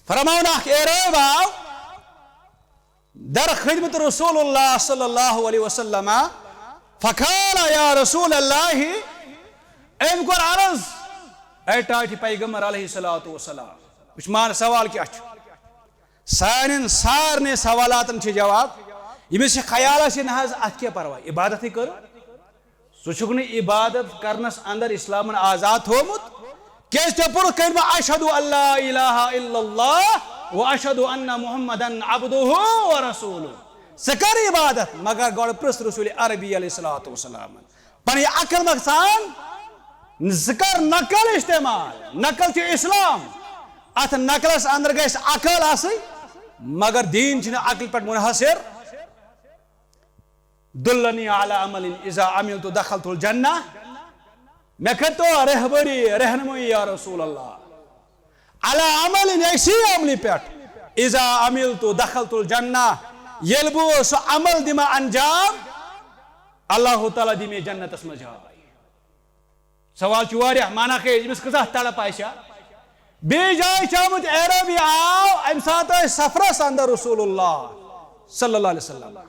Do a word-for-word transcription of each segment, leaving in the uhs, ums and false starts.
فرماوان اکھ اعرابی آو در خدمت رسول اللہ صلی اللہ علیہ وسلم، فقال یا رسول اللہ، أمۍ کوٚر عرض، اے ٹاٹھہِ پیغمبر علیہ الصلوۃ والسلام۔ وٕچھ مان سوال کیٛاہ چھُ؟ سانٮ۪ن سارنٕے سوالاتن چھِ جواب۔ ییٚمِس یہِ خیال آسہِ، نہ حظ، اتھ کیٛاہ پرواے، عبادتٕے کٔر۔ سُہ چھُکھ نہٕ عبادت کرنس اندر اسلامن آزاد تھوومُت۔ کیازِ ژےٚ پوٚرُتھ کلمہ اشہد ان لا الہ الا اللہ و اشہد ان محمدا عبدہ و رسولہ۔ ژٕ کر عبادت، مگر گۄڈٕ پرژھ رسول عربی علیہ الصلوۃ والسلام۔ پنٕنۍ عقل مہ ژھانڈ، ژٕ کر نقل استعمال۔ نقل چھُ اسلام۔ اتھ نقلس اندر گژھِ عقل آسٕنۍ، مگر دین چھُنہٕ عقل پٮ۪ٹھ منحصر۔ دلنی علی عمل اذا عملت دخلت الجنہ۔ مےٚ کٔرتو رہبری، رہنمائی یا رسول اللہ۔ علی عمل، اسی عملہِ پٮ۪ٹھ۔ اذا عملت دخلت الجنہ۔ ییٚلہِ بہٕ سُہ عمل دِمہٕ انجام، اللہ تعالیٰ دِ مےٚ جنتس منٛز جاے۔ سوال چھُ واریاہ، مانا کہِ أمِس کۭژاہ تڑپ آسہِ ہا۔ بیٚیہِ جایہِ چھِ آمُت عربی آو، اَمہِ ساتہٕ ٲسۍ سفرس اندر رسول اللہ صلی اللہ علیہ وسلم۔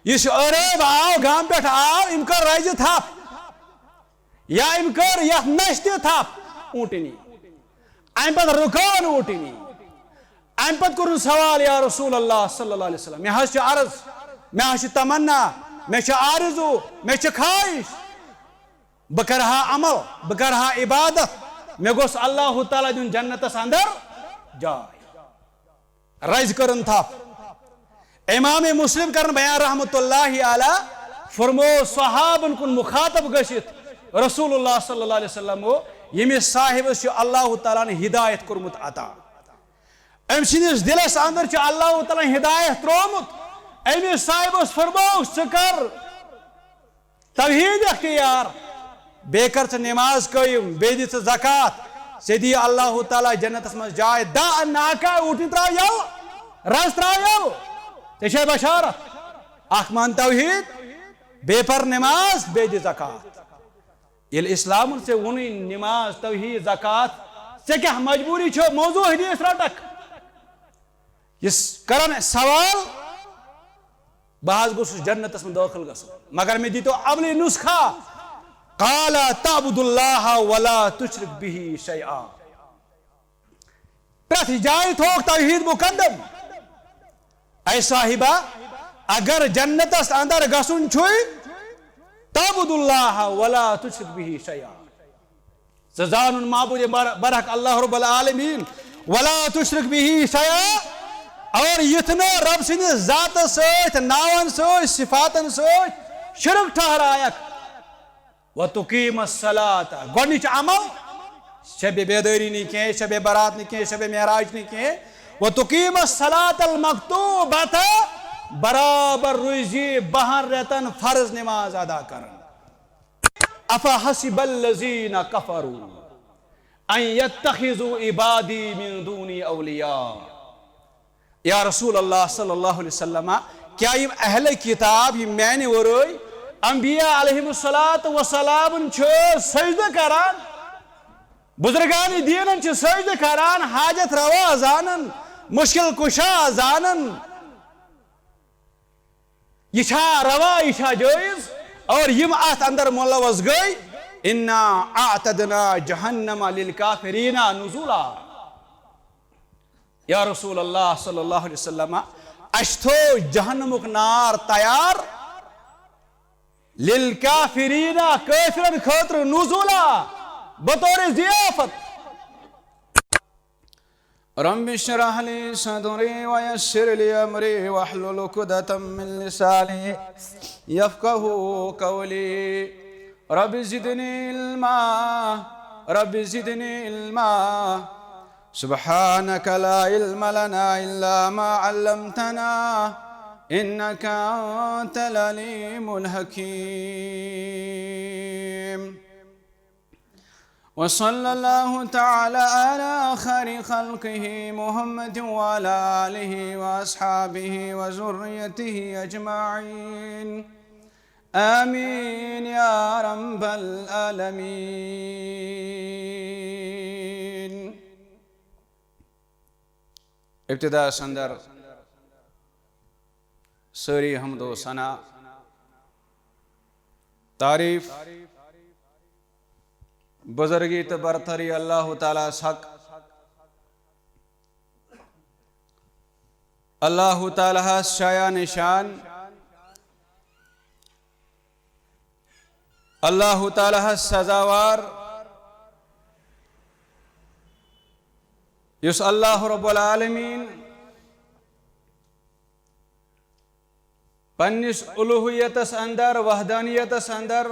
یُس یہِ عرب آو، گامہٕ پٮ۪ٹھ آو، أمۍ کٔر رزِ تھپھ یا أمۍ کٔر یتھ نشہِ تہِ تھپھ، اوٗنٹنی۔ اَمہِ پتہٕ رُکٲو نہٕ اوٗنٹنی۔ اَمہِ پتہٕ کوٚرُن سوال، یا رسول اللہ صلی اللہ علیہ وسلم، مےٚ حظ چھِ عرض، مےٚ حظ چھِ تمنا، مےٚ چھِ آرزو، مےٚ چھِ خواہش۔ بہٕ کرٕ ہا عمل، بہٕ کرٕ ہا عبادت، مےٚ گوٚژھ اللہ تعالیٰ دیُن جنتس اندر جاے۔ رزِ کٔرٕن تھپھ۔ امام مسلم کرن بیان رحمت اللہ علیہ، فرمو صحابن کُن مخاطب گٔژھِتھ رسول اللہ صلی اللہ علیہ وسلم، ییٚمِس صاحبس چھُ اللہ تعالیٰ ہن ہدایت کوٚرمُت عطا، أمۍ سٕنٛدِس دِلس اندر چھُ اللہ تعالیٰ ہن ہدایت ترٛوومُت، أمِس صاحبس فرمو، ژٕ کر توحید اختیار، بیٚیہِ کر ژٕ نماز قٲیِم، بیٚیہِ دِ ژٕ زکوٰۃ، ژےٚ دِیہِ اللہ تعالیٰ جنتس منٛز جاے۔ دع عنک، اوٗٹنی ترٛاو یَلہٕ، رز ترٛاو یَلہٕ، ژےٚ چھے بشارت۔ اکھ مان توحید، بیٚیہِ پر نماز، بیٚیہِ دِ زکوٰۃ۔ ییٚلہِ اسلامن ژےٚ ووٚنُے نماز، توحید، زکوٰۃ، ژےٚ کیٛاہ مجبوٗری چھو موضوع حدیث رٹکھ؟ یُس کران سوال، بہٕ حظ گوٚژھُس جنتس منٛز دٲخل گژھُن، مگر مےٚ دیٖتو عملی نسخہ۔ قال تعبد اللہ ولا تشرک به شیئا۔ پرٛٮ۪تھ جایہِ تھوٚوُکھ توحید مقدم۔ اے صاحبہ، اگر جنتس اندر گژھُن چھُے، تعبد اللہ ولا تشرک به شیئا۔ ژٕ زانُن معبود بر-، برحق اللہ رب العالمین، ولا تشرک به شیئا، اور یِتھ نہٕ رب سٕنٛدِس ذاتس سۭتۍ، ناون سۭتۍ، صفاتن سۭتۍ شرک ٹھہرایکھ۔ وتقیم الصلاۃ، گۄڈنِچ عمل، شب بیدٲری نہٕ کینٛہہ، شب برات نہٕ کینٛہہ، شب معراج نہٕ کینٛہہ۔ وتقیم الصلاۃ المکتوبۃ، برابر روزی بہن رٮ۪تن فرض نماز ادا کرن۔ افحسب الذین کفروا ان یتخذوا عبادی من دونی اولیاء۔ یا رسول اللہ صلی اللہ علیہ وسلم، کیا یِم اہل کتاب، یِم میانہِ ورٲے انبیاء علیہم الصلوۃ والسلام چھِ سجدٕ کران، بزرگان دینن چھِ سجدٕ کران، حاجت روا زانن، مشکل کشا زانن، یہِ چھا روا، یہِ چھا جٲیز؟ اور یِم اتھ اندر ملوث گٔے، انا اعتدنا جہنم للکافرین نزلا۔ یا رسول اللہ صلی اللہ علیہ وسلم، اسہِ تھوو جہنمُک نار تیار للکافرین، کٲفرن خٲطرٕ، نزلا، بطور ضیافت۔ رب اشرح لي صدري ويسر لي أمري واحلل عقدة من لساني يفقهوا قولي. رب زدني علما، رب زدني علما. سبحانك لا علم لنا إلا ما علمتنا إنك أنت العليم الحكيم. وصلى الله تعالى على خير خلقه محمد وعلى آله وأصحابه وذريته أجمعين. آمين يا رب العالمين. ابتدا اندر سٲری حمد و ثنا، تعریف، بزرگی تہٕ برتری اللہ تعالیٰ ہس حق۔ اللہ تعالیٰ ہس شایان شان، اللہ تعالیٰ ہس سزاوار، یُس اللہ رب العالمین پننِس الوہیتس اندر، وحدانیتس اندر،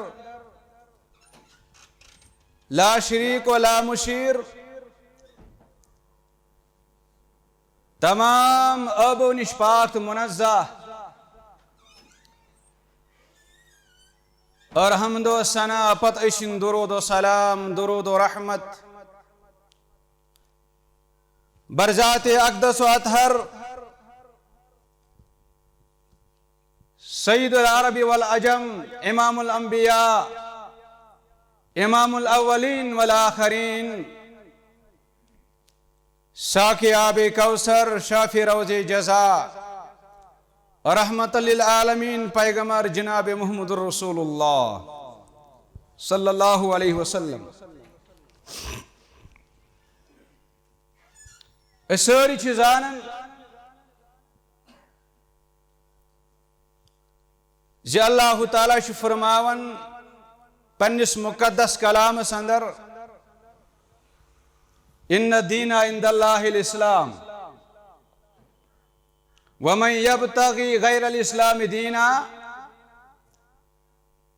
لا شریک و لا مشیر، تمام عیبو نش پاک تہٕ منزہ، اور حمد و ثنا پتہٕ ٲسِن درود و سلام، درود و رحمت بر ذات اقدس و اطہر، سید العرب والعجم، امام الانبیاء، امام الاولین والآخرین، ساقی آب کوثر، شافی روض جزا، رحمت للعالمین، پیغمبر جناب محمد رسول اللہ صلی اللہ علیہ وسلم۔ أسۍ سٲری چھِ زانان زِ اللہ تعالیٰ چھُ فرماوان پننِس مقدس کلامس اندر، "ان الدین عند اللہ الاسلام، ومن یبتغی غیر الاسلام دینا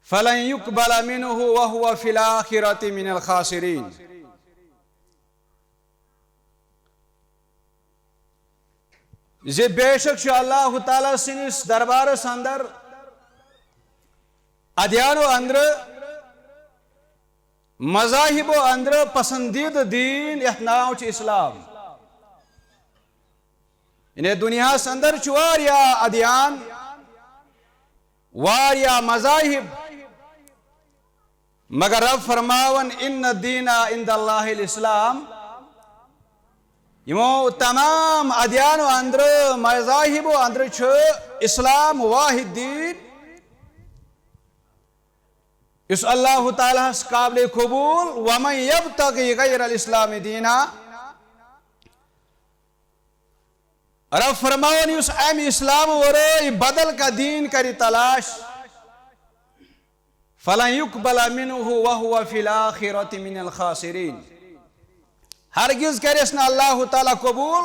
فلن یقبل منہ وہو فی الآخرۃ من الخاسرین"۔ زِ بے شک چھُ اللہ تعالیٰ سٕنٛدِس دربارس اندر ادیانو اندرٕ، مذاہبو اندرٕ پسندیدٕ دیٖن، یتھ ناو چھُ اسلام۔ یعنی دنیاہس اندر چھُ واریاہ ادیان، واریاہ مذاہب، مگر رب فرماوان، "ان الدین عند اللہ الاسلام"۔ یِمو تمام ادیانو اندرٕ، مذاہبو اندرٕ چھُ اسلام واحد دیٖن، یُس اللہ تعالیٰ ہس قابل قبول۔ "ومن یبتغی غیر الاسلام دینا"۔ رب فرماوان، یُس امہِ اسلام ورٲے بدل کانٛہہ دیٖن کرِ تلاش، "فلن یقبل منہ وہو فی الآخرۃ من الخاسرین"۔ ہرگز کرٮ۪س نہٕ اللہ تعالیٰ قبول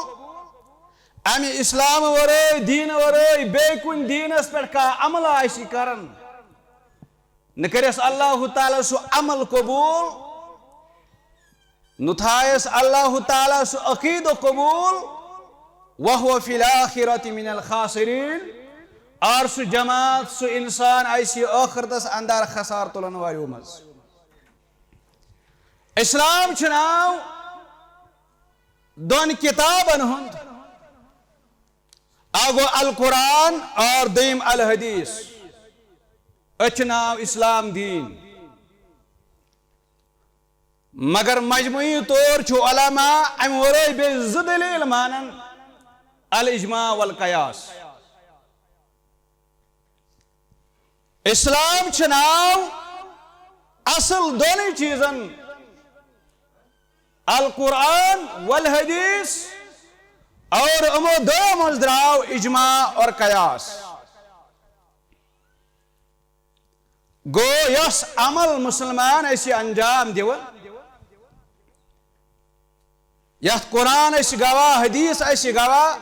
امہِ اسلام ورٲے، دیٖن ورٲے بیٚیہِ کُنہِ دیٖنس پٮ۪ٹھ کانٛہہ عمل آسہِ کران۔ نہ کرٮ۪س اللہ تعالیٰ سُہ عمل قبول، نہ تھایس اللہ تعالیٰ سُہ عقیدٕ قبول، وہو فی الآخرۃ من الخاسرین، اور سُہ جماعت، سُہ انسان آسہِ ٲخرتس اندر خسار تُلن والیو منٛز۔ اسلام چھُ ناو دۄن کتابن ہُنٛد، اکھ گوٚو القرآن اور دوٚیِم الحدیث۔ أتھۍ چھُ ناو اسلام دیٖن۔ مگر مجموعی طور چھُ علماء امہِ ورٲے بیٚیہِ زٕ دلیل مانان، الاجماع والقیاس۔ اسلام چھُ ناو اصل دۄنٕے چیٖزن، القرآن والحدیث، اور یِمو دۄیو منٛز درٛاو اجماع اور قیاس۔ گوٚو، یۄس عمل مسلمان اسہِ انجام دِوان، یتھ قرآن اسہِ گواہ، حدیث اسہِ گواہ،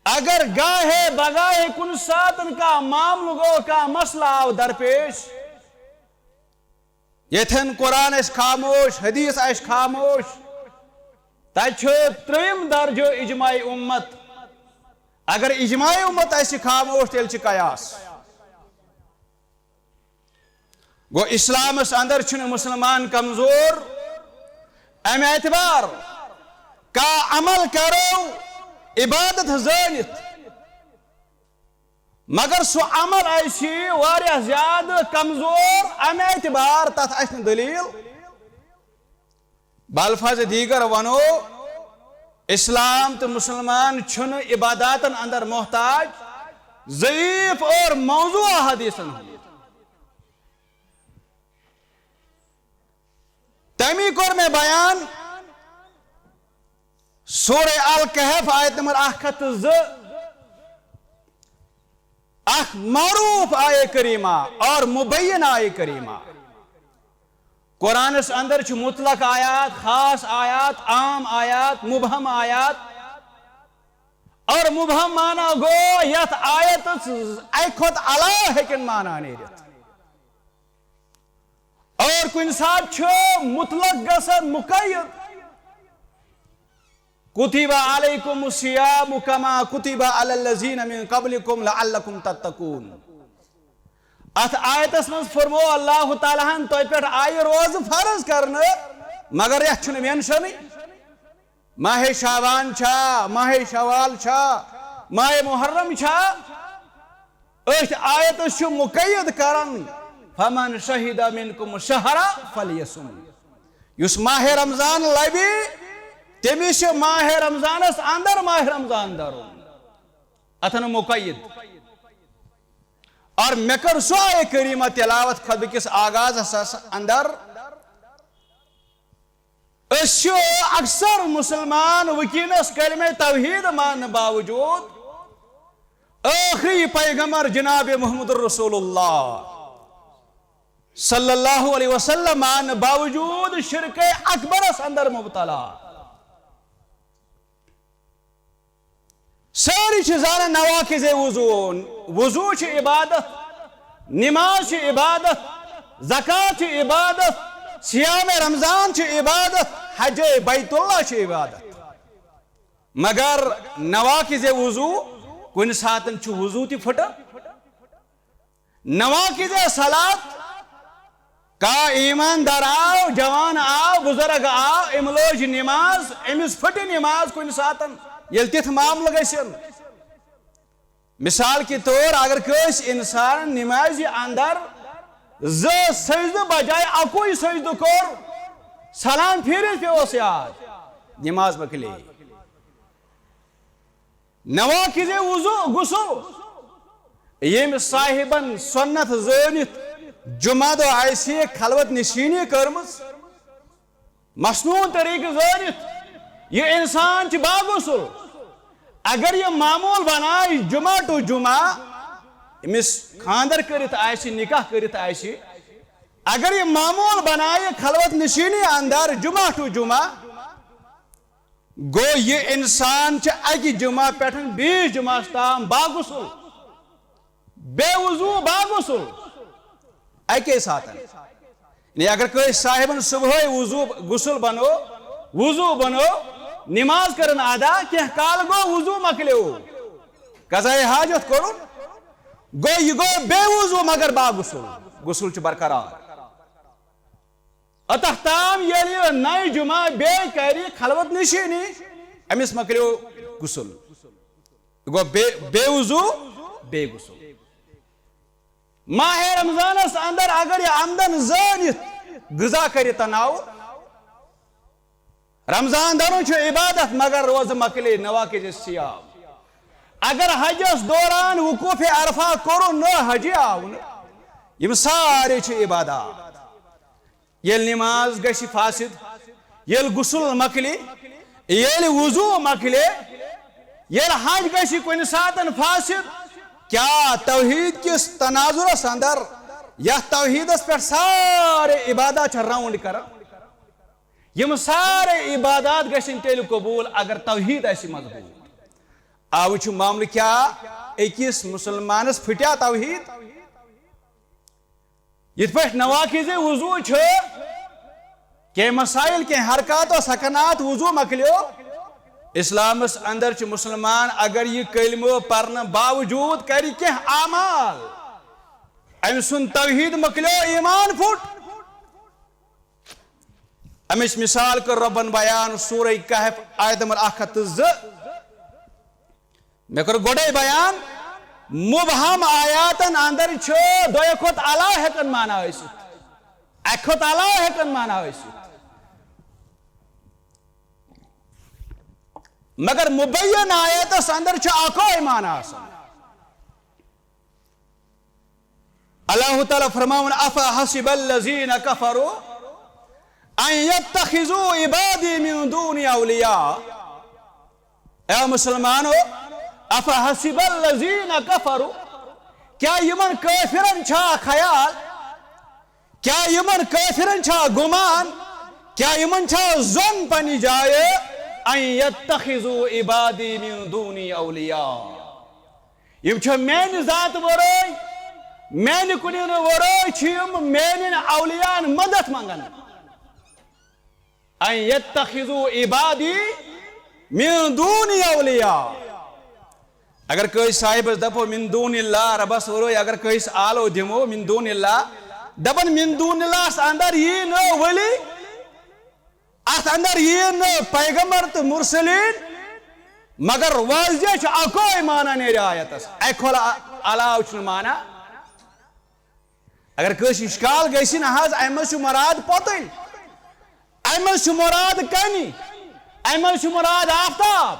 اگر گاہے بگاہے کُنہِ ساتن کانٛہہ معاملہٕ گوٚو، کانٛہہ مسلہٕ آو درپیش، ییٚتھٮ۪ن قرآن آسہِ خاموش، حدیث آسہِ خاموش، تتہِ چھُ ترٛیٚیِم درجہٕ اجماع امت۔ اگر اجماع امت آسہِ خاموش، تیٚلہِ چھُ قیاس۔ گوٚو، اسلامس اندر چھُنہٕ مسلمان کمزور، امہِ اعتبار کانٛہہ عمل کرو عبادت زٲنِتھ، مگر سُہ عمل آسہِ واریاہ زیادٕ کمزور، امہِ اعتبار تتھ آسہِ نہٕ دلیل۔ بالفاظ دیگر ونو، اسلام تہٕ مسلمان چھُنہٕ عباداتن اندر محتاج ضعیف اور موضوع احادیثن ہُنٛد۔ تمی کوٚر مےٚ بیان سورہ الکہف آیت نمبر اکھ ہتھ تہٕ زٕ، اکھ معروف آیہ کریمہ اور مبین آیہ کریمہ۔ قرآنس اندر چھِ مطلق آیات، خاص آیات، عام آیات، مبہم آیات۔ اور مبہم معنی گوٚو یتھ آیتس اکہِ کھۄتہٕ علاوٕ ہیٚکن معنی نیٖرِتھ۔ اور کُنہِ ساتہٕ چھُ مطلق گژھان مقید۔ کتب علیکم الصیام کما کتب علی الذین من قبلکم لعلکم تتقون۔ اتھ آیتس منٛز فرمو اللہ تعالیٰ ہن تۄہہِ پٮ۪ٹھ آیہِ روزٕ فرض کرنہٕ، مگر یتھ چھُنہٕ مینشنٕے۔ ماہ شعبان چھا، ماہ شوال چھا، ماہ محرم چھا؟ أتھۍ آیتس چھُ مقید کران، فمن شہد منکم الشہر فلیصم۔ یُس ماہ رمضان لبہِ، تٔمِس چھُ ماہ رمضانس اندر ماہ رمضان درُن۔ اتھن مقید۔ اور مےٚ کٔر سۄ آیہ کریمہ تلاوت خطبہٕ کِس آغازس اندر۔ أسۍ چھِ اکثر مسلمان وٕنکیٚنس کلمہ توحید ماننہٕ باوجود ٲخری پیغمبر جناب محمد رسول اللہ صلی اللہ علیہ وسلم ماننہٕ باوجود شرک اکبرس اندر مبتلا۔ سٲری چھِ زانان نواقض وضو۔ وضو چھِ عبادت، نماز چھِ عبادت، زکوٰۃ چھِ عبادت، صیام رمضان چھِ عبادت، حج بیت اللہ چھِ عبادت۔ مگر نواقض وضو، کُنہِ ساتن چھُ وضو تہِ پھٹان۔ نواقض صلات، کانٛہہ ایماندار آو، جوان آو، بزرگ آو، أمۍ لٲج نماز، أمِس پھٕٹ نماز کُنہِ ساتن، ییٚلہِ تیُتھ معاملہٕ گژھن۔ مثال کے طور اگر کٲنٛسہِ انسان نمازِ اندر زٕ سجدٕ بجایہِ اکُے سجدٕ کوٚر، سلام پھیرِتھ پیوس یاد، نماز مۄکلے۔ نواقض وضو غسل، ییٚمۍ صاحبن سنت زٲنِتھ جمعہ دۄہ آسہِ خلوت نشینی کٔرمٕژ، مسنون طریقہٕ زٲنِتھ، یہِ انسان چھُ باغسل۔ اگر یہِ معمول بنایہِ جمعہ to جمعہ، أمِس خاندر کٔرِتھ آسہِ، نکاح کٔرِتھ آسہِ، اگر یہِ معمول بنایہِ خلوت نشینی اندر جمعہ to جمعہ، گوٚو یہِ انسان چھُ اکہِ جمعہ پٮ۪ٹھ بیٚیِس جمعس تام باغسل، بے وضو باغسل، اکے ساتن۔ یعنی اگر کٲنٛسہِ صاحبن صبحٲے وضو غسل بنو، وضو بنو، نماز کرن ادا، کینٛہہ کال گوٚو وضو مۄکلیو، قضاء حاجت کوٚرُن، گوٚو یہِ گوٚو بے وضو مگر باغسل، غسل چھُ برقرار۔ اتھ تام ییٚلہِ یہِ نَیہِ جمعہ بیٚیہِ کرِ خلوت نشینی، أمِس مۄکلیو غسل۔ گوٚو بے، بے وضو، بے غسل۔ ماہ رمضانس اندر اگر یہِ عمدن زٲنِتھ غذا کرِ تناول، رمضان درُن چھُ عبادت مگر روزٕ مۄکلے نواقض صیام۔ اگر حجس دوران وقوف عرفہ کوٚرُن نہٕ، حجی آو نہٕ، یِم سارے چھِ عبادات۔ ییٚلہِ نماز گژھِ فاسد، ییٚلہِ غسل مۄکلہِ، ییٚلہِ وضو مۄکلہِ، ییٚلہِ حج گژھِ کُنہِ ساتن فاسد، کیٛاہ توحید کِس تناظرس اندر یتھ توحیدس پٮ۪ٹھ سارے عبادات چھِ راؤنڈ کران، یِم سارے عبادات گژھن تیٚلہِ قبول اگر توحید آسہِ مضبوط؟ اوٕ چھُ معاملہٕ کیٛاہ، أکِس مسلمانس پھٹیا توحید؟ یِتھ پٲٹھۍ نواقض وضو چھِ، کینٛہہ مسائل، کینٛہہ حرکات و سکنات وضو مۄکلیو۔ اسلامس اندر چھُ مسلمان اگر یہِ کلمہٕ پرنہٕ باوجود کرِ کینٛہہ اعمال، أمۍ سُنٛد توحید مۄکلیو، ایمان پھُٹ۔ امِچ مثال کٔر رۄبن بیان سورہ کہف آیت نمبر اکھ ہتھ تہٕ زٕ۔ مےٚ کوٚر گۄڈے بیان، مبہم آیاتن اندر چھُ دۄیو کھۄتہٕ علاوٕ ہٮ۪کن معنی ٲسِتھ، اکہِ کھۄتہٕ علاوٕ ہٮ۪کن معنی ٲسِتھ۔ مگر مبین آیتس اندر چھُ اکوے معنی آسان۔ اللہ تعالیٰ فرماوان، "افحسب الذین کفروا ان یتخذوا عبادی من دونی اولیاء۔" اے مسلمانو، افحسب الذین کفروا، کیا یمن کافرن چھا خیال، کیا یمن کافرن چھا گمان، کیا یمن چھا ظن پننہِ جایہِ، ان یتخذوا عبادی من دونی اولیاء؟ یِم چھِ میانہِ ذات ورٲے، میانہِ کُنہِ نہٕ ورٲے چھِ یِم میانٮ۪ن اولیاءن مدد منگان۔ ان یتخذوا عبادی من دونی اولیاء۔ اگر کٲنٛسہِ صاحبس دپو من دون اللہ، ربس ورٲے اگر کٲنٛسہِ آلو دِمو من دون اللہ، دپن من دون اللہس اندر یی نہٕ ولی، اتھ اندر یی نہٕ پیغمبر تہٕ مرسلین، مگر واضح چھُ اکوے معنی نیرِ آیتس، اکہِ کھۄلہٕ علاوٕ چھُنہٕ معنی۔ اگر کٲنٛسہِ اشکال گژھِ، نہ حظ، امہِ منٛز چھُ مراد پۄتٕلۍ، امہِ منٛز چھُ مراد کنہِ، امہِ منٛز چھُ مراد آفتاب،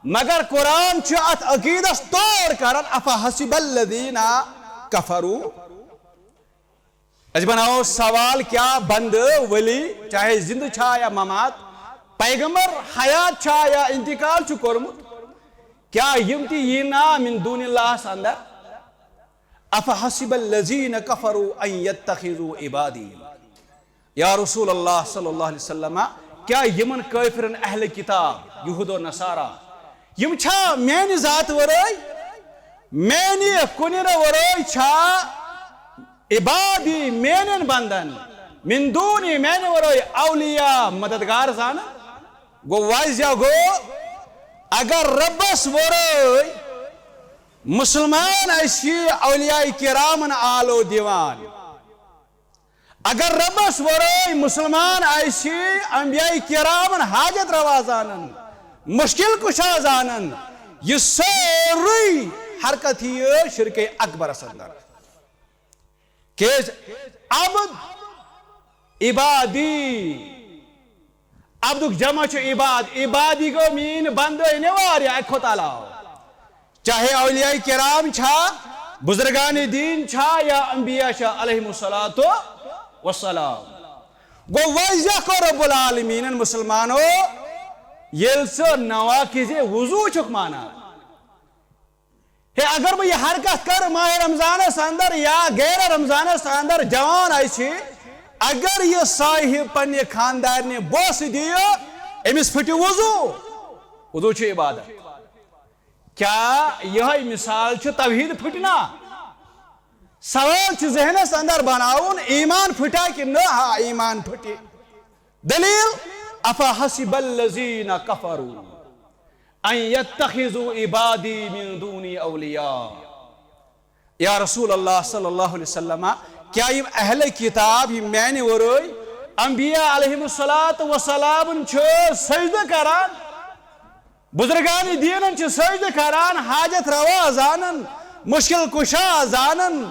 مگر قرآن چھُ اتھ عقیدس توڑ کران، افحسب الذین کفروا۔ أسۍ بناوو سوال، کیا بندٕ ولی، چاہے زندٕ چھا یا ممات، پیغمبر حیات چھا یا انتقال چھُ کوٚرمُت، کیا یِم تہِ یی نا من دون اللہس اندر؟ افحسب الذین کفروا ان یتخذوا عبادی۔ یا رسول اللہ صلی اللہ علیہ وسلم، کیا یمن کافرن اہل کتاب، یہود و نصارہ، یِم چھا میانہِ ذات ورٲے، میانہِ کُنہِ نہٕ ورٲے چھا عبادی میانٮ۪ن بندن من دونی میانہِ ورٲے اولیاء مددگار زانن؟ گوٚو واضح گوٚو، اگر ربس ورٲے مسلمان اَسہِ اولیاء کرامن آلو دِوان، اگر ربس ورٲے مسلمان آسہِ انبیاء کرامن حاجت روا زانن، مشکل کشا زانن، یہِ سٲرٕے حرکت یہِ شرک اکبرس اندر۔ کیازِ؟ عبد، عبادی، عبدُک جمع چھُ عباد، عبادی گوٚو میٲنۍ بندٕ، یعنی واریاہ، اکہِ کھۄتہٕ علاوٕ۔ چاہے اولیاء کرام چھا، بزرگان دین چھا یا انبیاء چھا علیہم الصلوۃ والسلام۔ گوٚو واضح کوٚر رب العالمینن مسلمانو، ییٚلہِ ژٕ نواقض وضو چھُکھ مانان۔ ہے، اگر بہٕ یہِ حرکت کرٕ ماہِ رمضانس اندر یا غیر رمضانس اندر، جوان آسہِ، اگر یہِ صاحب پننہِ خاندارنہِ بوسہٕ دِیہِ، أمِس پھٹہِ وضو۔ وضو چھُ عبادت۔ کیا یہے مثال چھُ توحید پھٹنا؟ سوال چھُ ذہنس اندر بناوُن، ایمان پھٹا کِنہٕ نہٕ؟ ہا، ایمان پھٹہِ۔ دلیل، افحسب الذین کفروا ان یتخذوا عبادی من دونی اولیاء۔ یا رسول اللہ صلی اللہ علیہ وسلم، کیا یِم اہل کتاب، یِم میانہِ ورٲے انبیاء علیہم الصلوۃ والسلام چھِ سجدٕ کران، بزرگان دینن چھِ سجدٕ کران، حاجت روا زانن، مشکل کشا زانن،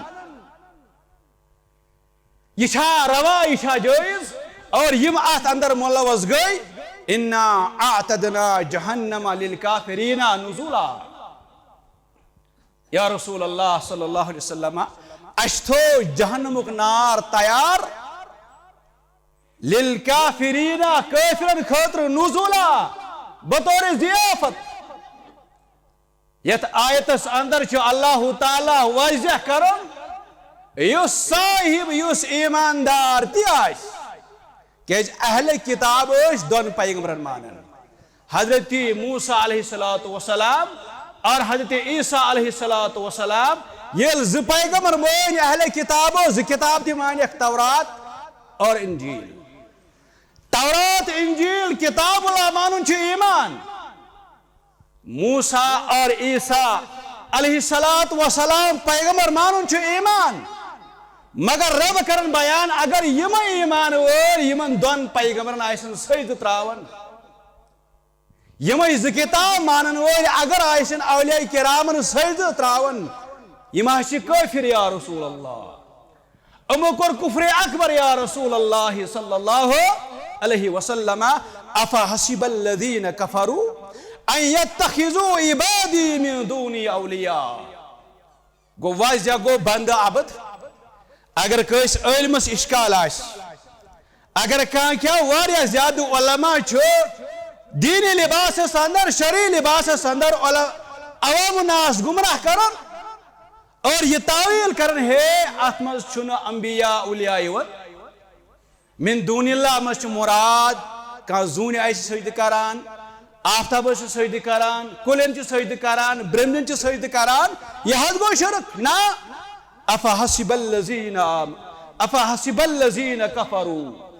یہِ چھا روا، یہِ چھا جٲیز؟ اور یِم اتھ اندر ملوث گٔے، انا اعتدنا جہنم للکافرین نزلا۔ یا رسول اللہ صلی اللہ علیہ وسلم، اسہِ تھوو جہنمُک نار تیار، للکافرین، کٲفرن خٲطرٕ، نزلا، بطور ضیافت۔ یتھ آیتس اندر چھُ اللہ تعالیٰ واضح کران، یُس صاحب، یُس ایماندار تہِ آسہِ، کیازِ اہل کتاب ٲسۍ دۄن پیغمبرن مانان، حضرت موسیٰ علیہ الصلوۃ والسلام اور حضرت عیسیٰ علیہ الصلوۃ والسلام۔ ییٚلہِ زٕ پیغمبر مٲنۍ اہل کتابو، زٕ کتاب تہِ مانکھ، تورات اور انجیل۔ تورات، انجیل، کتاب اللہ مانُن چھُ ایمان۔ موسیٰ اور عیسیٰ علیہ الصلوۃ والسلام پیغمبر مانُن چھُ ایمان۔ مگر رب کرن بیان، اگر یِمے ایمان وٲلۍ یِمن دۄن پیغمبرن آسن سجدٕ تراوان، یِمے زٕ کتاب مانن وٲلۍ اگر آسن اولیاء کرامن سجدٕ تراوان، یِم ہا چھِ کٲفر یا رسول اللہ۔ یِمو کوٚر کفر اکبر یا رسول اللہ صلی اللہ علیہ وسلم۔ افحسب الذین کفروا ان یتخذوا عبادی من دونی اولیاء۔ گوٚو واضح، گوٚو بندٕ عبد۔ اگر کٲنٛسہِ عٲلمس اشکال آسہِ، اگر کانٛہہ کیا واریاہ زیادٕ علماء چھُ دینی لباسس اندر، شرعی لباسس اندر عل-، عوام الناس گمراہ کران، اور یہ تعویل کران ہے اتھ منٛز چھُنہٕ انبیاء اولیاء یِوان، من دون اللہ منٛز چھُ مراد کانٛہہ زوٗنہِ آسہِ سجدٕ کران، آفتابس چھُ سجدٕ کران، کُلٮ۪ن چھُ سجدٕ کران، برمدن چھُ سجدٕ کران، یہِ حظ گوٚو شرک۔ نہ، افحسب الذین آم-، افحسب الذین کفروا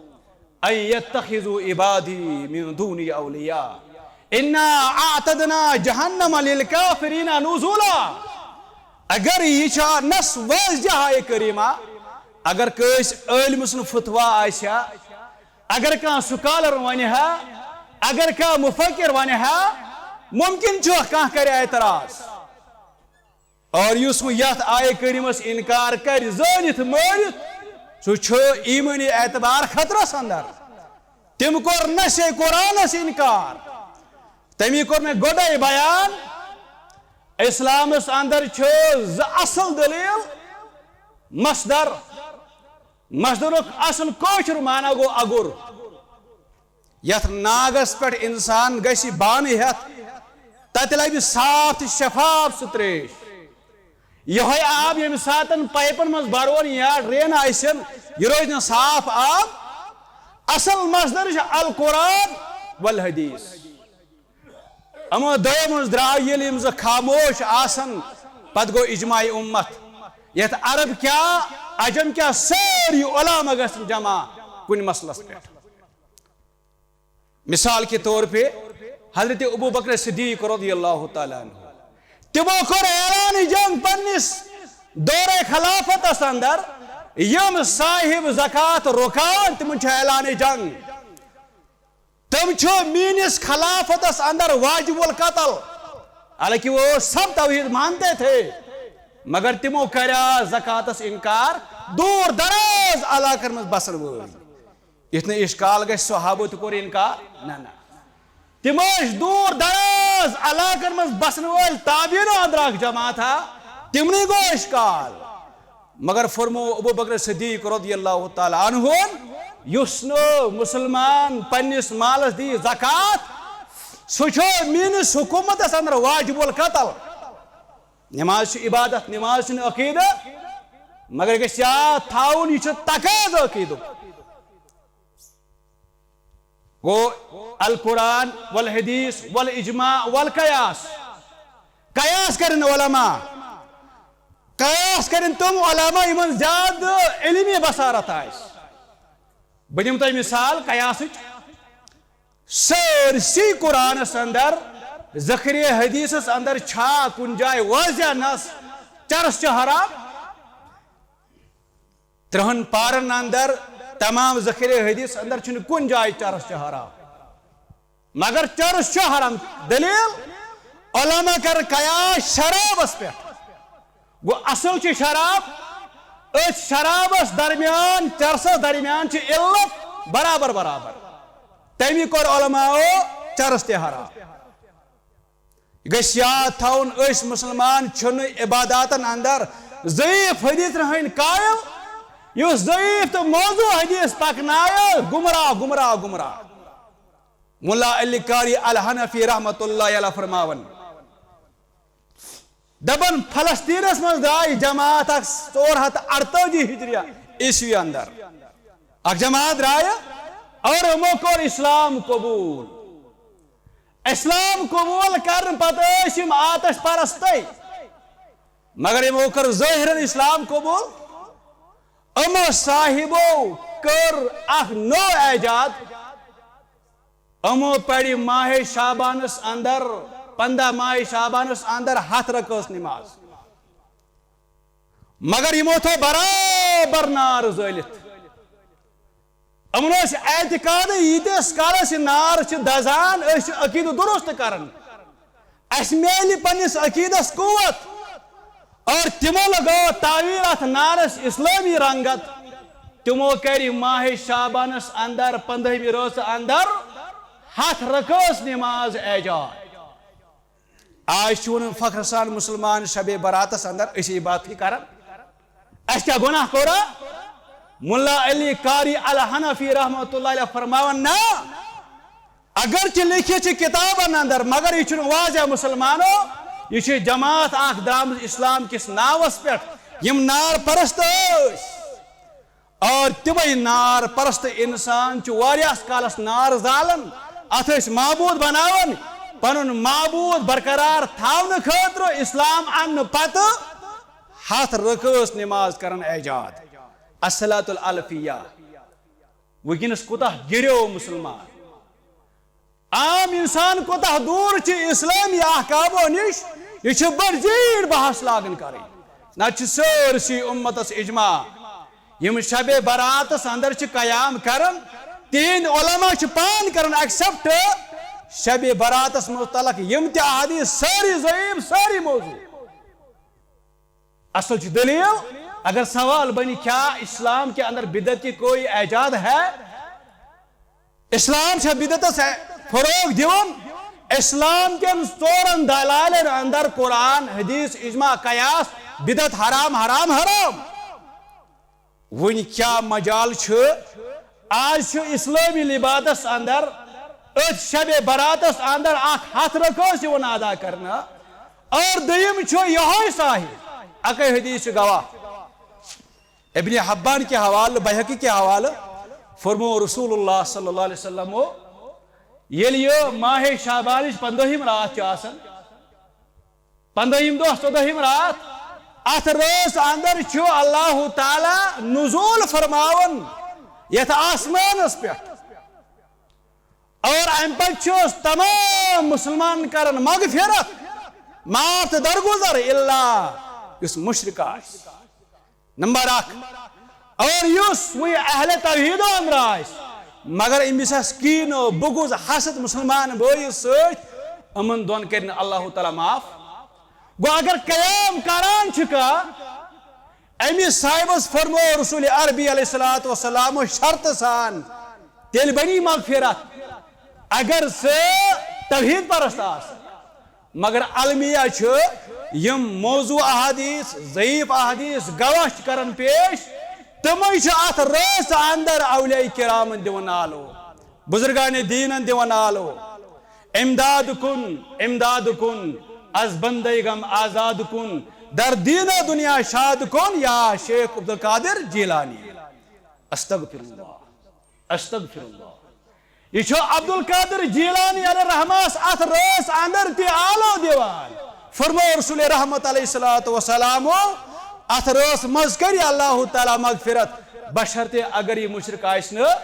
ان یتخذوا عبادی من دونی اولیاء انا اعتدنا جہنم للکافرین نزلا۔ اگر یہِ چھا نص واضح آیہِ کریمہ، اگر کٲنٛسہِ عٲلمہٕ سُنٛد فتوا آسہِ ہا، اگر کانٛہہ سکالر ونہِ ہا، اگر کانٛہہ مفکر ونہِ ہا، ممکن چھُ کانٛہہ کرِ اعتراض۔ اور یُس وۄنۍ یتھ آیہِ کریمس انکار کرِ زٲنِتھ مٲرِتھ، سُہ چھُ ایمٲنی اعتبار خطرس اندر۔ تٔمۍ کوٚر نہ سے قرآنس انکار، تٔمی کوٚر مےٚ گۄڈے بیان۔ اسلامس اندر چھِ زٕ اصل دلیل۔ مصدر، مصدرُک اصل کٲشُر معنی گوٚو اگُر۔ یتھ ناگس پٮ۪ٹھ انسان گژھِ بانہٕ ہٮ۪تھ، تتہِ لبہِ صاف تہٕ شفاف سُہ تریش۔ یہوے آب ییٚمہِ ساتن پایپن منٛز برون یا ڈرین آسن، یہِ روزِ نہٕ صاف آب۔ اصل مصدر چھُ القرآن والحدیث۔ یِمو دۄیو منٛز درٛاو ییٚلہِ یِم زٕ خاموش آسن، پتہٕ گوٚو اجماع امت۔ یتھ عرب کیا، عجم کیا، سٲری علماء گژھن جمع کُنہِ مسلس پٮ۪ٹھ۔ مثال کے طور پہ حضرت ابو بکر صدیق رضی اللہ تعالیٰ عنہ، تمو کوٚر اعلان جنگ پننس دورِ خلافتس اندر۔ یم صاحب زکوٰۃ رکاون، تمن چھُ اعلان جنگ۔ تم چھِ میٲنِس خلافتس اندر واجب القتل۔ حالانکہ وہ سب توحید مانتے تھے، مگر تمو کریا زکوٰۃس انکار۔ دور دراز علاقن منٛز بسن وٲلۍ۔ یُتھ نہٕ اشکال گژھِ، صحابو تہِ کوٚر انکار؟ نہ، نہ۔ تِم ٲسۍ دوٗر دراز علاقن منٛز بسن وٲلۍ تابعینو اندر اکھ جماعت ہا، تِمنٕے گوٚو اشکال۔ مگر فرمو ابو بکر صدیق رضی اللہ تعالیٰ عنہ، یُس نہٕ مسلمان پننِس مالس دی زکوٰۃ، سُہ چھُ میٲنِس حکومتس اندر واجب القتل۔ نماز چھِ عبادت، نماز چھُنہٕ عقیدٕ، مگر گژھِ یاد تھاوُن، یہِ چھُ تقاضہٕ عقیدُک۔ گوٚو القرآن والحدیث والاجماع والقیاس۔ قیاس کرن علماء، قیاس کرن تم علماء یمن زیادٕ علمی بصارت آسہِ۔ بہٕ دِمہٕ تۄہہِ مثال قیاسٕچ۔ سٲرسٕے قرآنس اندر، ذخیرِ حدیثس اندر چھا کُنہِ جایہِ واضح نص چرس چھُ حرام؟ ترہن پارن اندر تمام ذخیرِ حدیث اندر چھُنہٕ کُنہِ جایہِ چرس چھُ حرام۔ مگر چرس چھُ حرام۔ دلیل؟ علماء کر قیاس شرابس پٮ۪ٹھ۔ گوٚو اصل چھُ شراب، أتھۍ شرابس درمیان، چرسس درمیان چھِ علت برابر برابر۔ تمی کوٚر علماءو چرس تہِ حرام۔ گژھِ یاد تھاوُن، أسۍ مسلمان چھِنہٕ عباداتن اندر ضعیف حدیثن ہٕنٛدۍ قائل۔ یُس ضعیف تہٕ موضوع حدیث پکنایہِ، گمراہ، گمراہ، گمراہ۔ ملا علی قاری الحنفی رحمت اللہ علیہ فرماوان، دپان، فلسطینس منٛز درٛاے جماعت اکھ ژور ہتھ اَرتٲجی ہجریہ عیسوی اندر۔ اکھ جماعت درٛایہِ اور یِمو کوٚر اسلام قبول۔ اسلام قبول کرنہٕ پتہٕ ٲسۍ یِم آتش پرستے، مگر یِمو کٔر ظٲہرن اسلام قبول۔ یِمو صاحبو کٔر اکھ نوٚو ایجاد۔ یِمو پرِ ماہِ شعبانس اندر، پندہ ماہِ شعبانس اندر ہتھ رکٲژ نماز۔ مگر یِمو تھوٚو برابر نار زٲلِتھ۔ یِمن اوس اعتقاد، ییٖتِس کالس یہِ نار چھِ دزان، أسۍ چھِ عقیدٕ درست کران، اسہِ میلہِ پننِس عقیدس قوت۔ اور تِمو لگٲو تعویل اتھ نارس اسلٲمی رنگت۔ تِمو کرِ ماہِ شعبانس اندر، پندہمہِ رٲژ اندر، ہتھ رکٲژ نماز ایجاد۔ آز چھِ وَنان فخر سان مُسلمان شبِ براتس اندر أسۍ عبادتھٕے کران۔ اَسہِ کیٛاہ گۄناہ کوٚرا؟ ملا علی قاری الحنفی رحمتہ اللہ علیہ فرماوان، نہ، اگرچہ لیکھِتھ چھِ کتابن اندر، مگر یہِ چھُنہٕ واضح مُسلمانو، یہِ چھِ جماعت اکھ درٛامٕژ اسلام کِس ناوس پٮ۪ٹھ، یِم نار پرست ٲسۍ۔ اور تِمے نار پرست انسان چھِ واریاہس کالس نار زالان، اتھ ٲسۍ معبوٗد بناوان، پنُن معبوٗد برقرار تھاونہٕ خٲطرٕ اسلام اننہٕ پتہٕ ہتھ رکٲژ نماز کران ایجاد۔ الصلاۃ الالفیہ۔ وٕنکیٚنس کوٗتاہ گِریو مُسلمان۔ عام انسان کوٗتاہ دوٗر چھُ اسلٲمی احکامو نِش، یہِ چھُ بٔڑ زیٖٹھ بحث لاگان کرٕنۍ۔ نتہٕ چھِ سٲرسٕے اُمتس اجماع، یِم شبِ براتس اندر چھِ قیام کران، تِہنٛدۍ علماء چھِ پان کران accept شبِ براتس متعلق یِم تہِ احادیث، سٲری ضعیف، سٲری موضوع۔ اصل چھِ دلیل، اگر سوال بنہِ کیا اسلام کے اندر بدعت کی کوئی ایجاد ہے؟ اسلام چھا بدعتس فروغ دیون؟ اسلام کٮ۪ن ژورن دلائلن اندر قرآن، حدیث، اجماع، قیاس، بدعت حرام، حرام، حرام۔ وۄنۍ کیا مجال چھُ؟ آز چھُ اسلٲمی لبادس اندر، أتھۍ شبِ براتس اندر اکھ ہتھ رکٲژ یِوان ادا کرنہٕ۔ اور دوٚیِم چھُ یِہوٚے صاحب، اکے حدیث چھُ گواہ۔ ابن حبان کے حوالہٕ، بیہقی کے حوالہٕ فرمو رسول اللہ صلی اللہ علیہ وسلم، ییٚلہِ یہِ ماہِ شعبانٕچ پندٲہِم راتھ چھِ آسان، پندٲہِم دۄہ، ژۄدٲہِم راتھ، اتھ رٲژ اندر چھُ اللہ تعالیٰ نزول فرماوان یتھ آسمانس پٮ۪ٹھ۔ اور امہِ پتہٕ چھُ تمام مسلمان کران مغفرت، معاف تہٕ درگزر، الا یُس مشرک آسہِ۔ نمبر اکھ، اور یُس وۄنۍ اہل توحیدو اندر آسہِ، مگر أمِس آسہِ کینہٕ، بغض، حسد مسلمان بٲیِس سۭتۍ، یِمن دۄن کرِ نہٕ اللہ تعالیٰ معاف۔ گوٚو اگر قیام کران چھُ کانٛہہ، أمِس صاحبس فرمو رسول عربی علیہ الصلوۃ والسلام شرطہٕ سان، تیٚلہِ بنی مغفرت۔ اگر سُہ توحید پرست آسہِ، مگر المیہ چھُ، یِم موضوع احادیث، ضعیف احادیث گواہ چھِ کران پیش، تِمے چھِ اتھ رٲژ اندر اولیاء کرامن دِوان نالو، بزرگان دینن دِوان نالو۔ امداد کن، امداد کن، از بندے غم آزاد کن، در دین و دنیا شاد کن، یا شیخ عبدالقادر جیلانی۔ استغفر اللہ، استغفر اللہ۔ یہِ چھُ عبدالقادر جیلانی علیہ رحمس اتھ رٲژ اندر تہِ آلو دِوان۔ فرمو رسول رحمت علیہ الصلوۃ والسلام، اتھ رٲژ منٛز کری اللہ تعالیٰ مغفرت، بشرطے اگر یہِ مشرک آسہِ نہٕ۔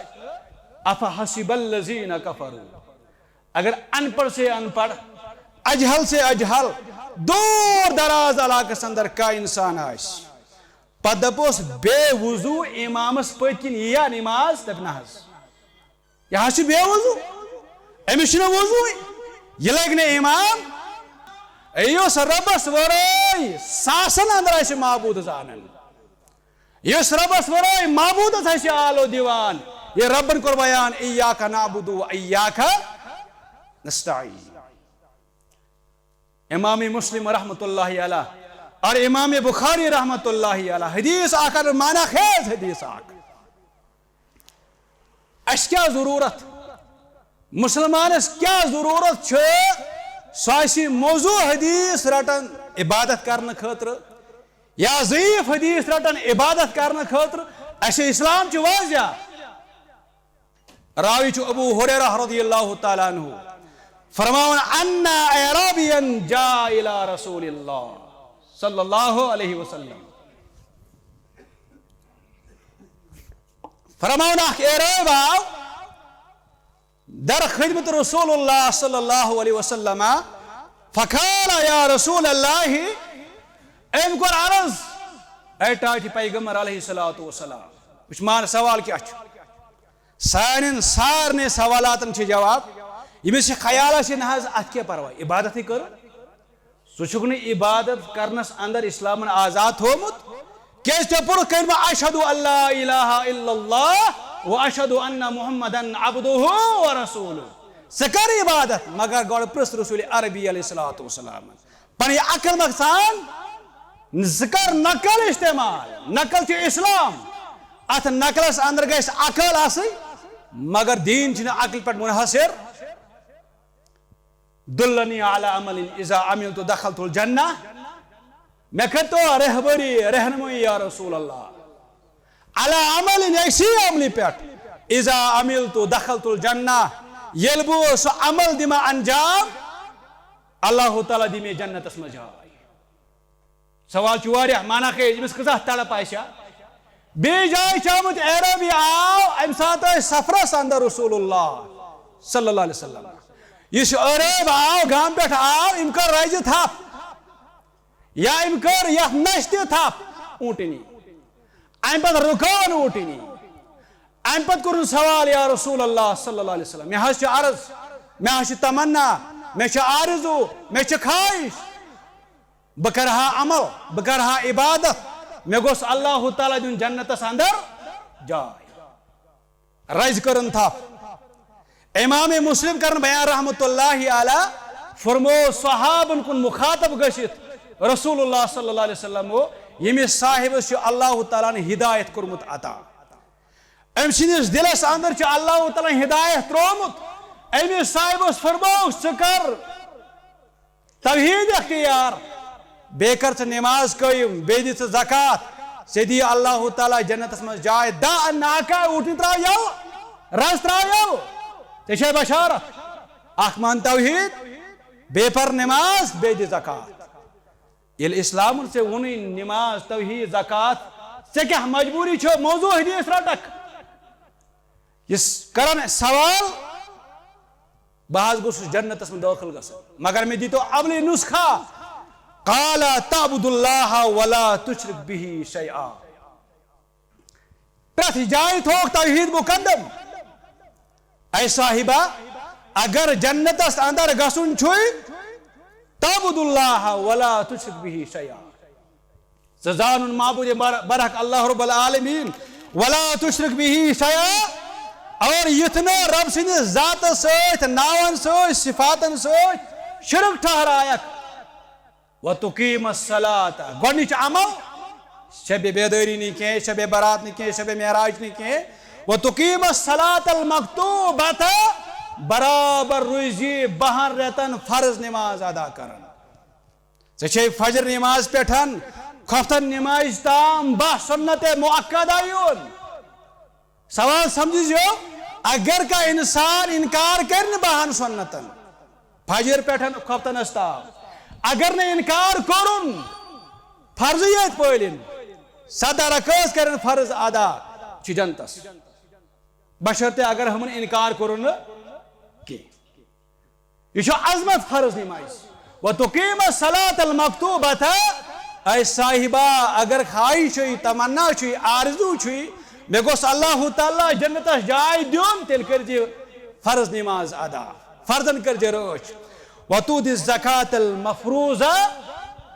افحسب الذین کفروا، اگر ان پڑھ سے ان پڑھ، اجہل سے اجہل، دور دراز علاقس اندر کانٛہہ انسان آسہِ، پتہٕ دپوس بے وضو امامس پٔتۍ کِنۍ یِیا نماز، دپہِ نہ حظ، یہِ حظ چھُ بے وضو، أمِس چھُنہٕ وضوٕے، یہِ لگہِ نہٕ امام۔ یُس رۄبس ورٲے ساسن اندر آسہِ معبوٗد زانان، یُس رۄبس ورٲے معبوٗدس آسہِ آلو دِوان، یہِ رۄبن کوٚر بیان، ایاک نعبد و ایاک نستعین۔ امام مسلم رحمۃ اللہ علیہ اور امام بخاری رحمۃ اللہ علیہ حدیث اکھ، معنی خیز حدیث اکھ۔ اسہِ کیٛاہ ضروٗرت؟ مسلمانس کیٛاہ ضروٗرت چھِ؟ سُہ آسہِ موضوع حدیث رٹان عبادت کرنہٕ خٲطرٕ یا ضعیف حدیث رٹان عبادت کرنہٕ خٲطرٕ۔ اسہِ اسلام چھُ واضح۔ راوی چھُ ابو ہریرہ رضی اللہ تعالیٰ عنہ فرماوان، ان اعرابیا جاء الی رسول اللہ صلی اللہ علیہ وسلم۔ فرماوان اکھ اعراب آو در خدمت رسول اللہ صلی اللہ علیہ وسلم، فقال یا رسول اللہ، أمۍ کوٚر عرض، اے ٹاٹھہِ پیغمبر علیہ الصلوۃ والسلام، وٕچھ مان سوال کیٛاہ چھُ؟ سانٮ۪ن سارنٕے سوالاتن چھِ جواب۔ ییٚمِس یہِ خیال آسہِ، نہ حظ، اتھ کیٛاہ پرواے، عبادتٕے کٔر۔ ژٕ چھُکھ نہٕ عبادت کرنس اندر اسلامن آزاد تھوومُت۔ کیازِ ژےٚ پوٚرُتھ کلمہ اشہد ان لا الہ الا اللہ و اشہد ان محمدا عبدہ و رسولہ۔ ژٕ کر عبادت، مگر گۄڈٕ پرٛژھ رسول عربی علیہ الصلوۃ والسلام۔ پنٕنۍ عقل مہ ژھانڈ، ژٕ کر نقل استعمال، نقل چھُ اسلام۔ اتھ نقلس اندر گژھِ عقل آسٕنۍ، مگر دین چھُنہٕ عقل پٮ۪ٹھ منحصر۔ دلنی علی عمل اذا عملت دخلت الجنہ۔ مےٚ کٔرتو رہبری، رہنمٲیی یا رسول اللہ۔ علی عمل، أکسٕے عملہِ پٮ۪ٹھ۔ اذا عملت دخلت الجنہ، ییٚلہِ بہٕ سُہ عمل دِمہٕ انجام، اللہ تعالیٰ دِ مےٚ جنتس منٛز جاے۔ سوال چھُ واریاہ، معنہ کیٛاہ، أمِس کۭژاہ تڑپ آسہِ ہا۔ بیٚیہِ جایہِ چھِ آمُت، عربی آو، اَمہِ ساتہٕ ٲسۍ سفرس اندر رسول اللہ صلی اللہ علیہ وسلم۔ یُس عرب آو، گامہٕ پٮ۪ٹھ آو، أمۍ کٔر رزِ تھپھ۔ یا أمۍ کٔر یَتھ نَشہِ تہِ تھپھ اوٗنٹنی۔ اَمہِ پتہٕ رُکٲو نہٕ اوٗنٹنی۔ اَمہِ پتہٕ کوٚرُن سوال، یا رسول اللہ صلی اللہ علیہ وسلم، مےٚ حظ چھِ عرض، مےٚ حظ چھِ تمنا، مےٚ چھِ آرزو، مےٚ چھِ خواہش، بہٕ کرٕ ہا عمل، بہٕ کرٕ ہا عبادت، مےٚ گوٚژھ اللہ تعالیٰ دیُن جنتس اندر جاے۔ رزِ کٔرٕن تھپھ۔ امام مسلم کرن بیان رحمت اللہ علیہ فرمو، صحابن کُن مخاطب گٔژھِتھ رسول اللہ صلی اللہ علیہ وسلم، ییٚمِس صاحبس چھُ اللہ تعالیٰ ہن ہدایت کوٚرمُت عطا، أمۍ سٕنٛدِس دِلس اندر چھُ اللہ تعالیٰ ہن ہدایت ترٛوومُت، أمِس صاحبس فرمو، ژٕ کر توحید اختیار، بیٚیہِ کر ژٕ نماز قٲیِم، بیٚیہِ دِ ژٕ زکوٰۃ، ژےٚ دِیہِ اللہ تعالیٰ جنتس منٛز جاے۔ دَ اَن ناکہ، اوٗٹھ ترٛاو یَلہٕ، رز ترٛاو یَلہٕ، ژےٚ چھے بشارت۔ اکھ مان توحید، بیٚیہِ پر نماز، بیٚیہِ دِ زکوٰۃ۔ ییٚلہِ اسلامن ژےٚ ووٚنُے نماز، توحید، زکوٰۃ، ژےٚ کیٛاہ مجبوٗری چھو موضوع حدیث رٹکھ؟ یُس کران سوال، بہٕ حظ گوٚژھُس جنتس منٛز دٲخل گژھُن، مگر مےٚ دیٖتو عملی نسخہ۔ قال تعبد اللہ ولا تشرک بہ شیئا۔ پرٛٮ۪تھ جایہِ تھوٚوُکھ توحید مقدم۔ اے صاحبہ، اگر جنتس اندر گژھُن چھُے، تعبد اللہ ولا تشرک بہ شیئا۔ ژٕ زانُن معبود بر-، برحق اللہ رب العالمین، ولا تشرک بہ شیئا، اور یُتھ نہٕ رب سٕنٛدِس ذاتس سۭتۍ، ناون سۭتۍ، صفاتن سۭتۍ شرک ٹھہرایکھ۔ وتقیم الصلاۃ، گۄڈنِچ عمل، شب بیدٲری نہٕ کینٛہہ، شب برات نہٕ کینٛہہ، شب معراج نہٕ کینٛہہ۔ وتقیم الصلاۃ المکتوبۃ، برابر روزی بہن رٮ۪تن فرض نماز ادا کران۔ ژےٚ چھے فجر نماز پٮ۪ٹھ خۄفتن نماز تام باہ سنت مؤکدہ یُن۔ سوال سمجھزیو، اگر کانٛہہ انسان انکار کرِ نہٕ باہن سنتن، فجر پٮ۪ٹھ خۄفتنس تام، اگر نہٕ انکار کوٚرُن، فرضیت پٲلِن، سدہ رکٲژ کرن فرض ادا، چھُ جنتس، بشرطے اگر ہمن انکار کوٚرُن نہٕ کینٛہہ۔ یہِ چھُ عظمت فرض نماز۔ وتقیم الصلاۃ المکتوبۃ، اے صاحبہ، اگر خواہش چھُے، تمنا چھُے، آرزو چھُے، مےٚ گوٚژھ اللہ تعالیٰ جنتس جاے دیُن، تیٚلہِ کٔرزِ فرض نماز ادا، فرضن کٔرزِ رٲچھ۔ وتؤدی الزکاۃ المفروضہ،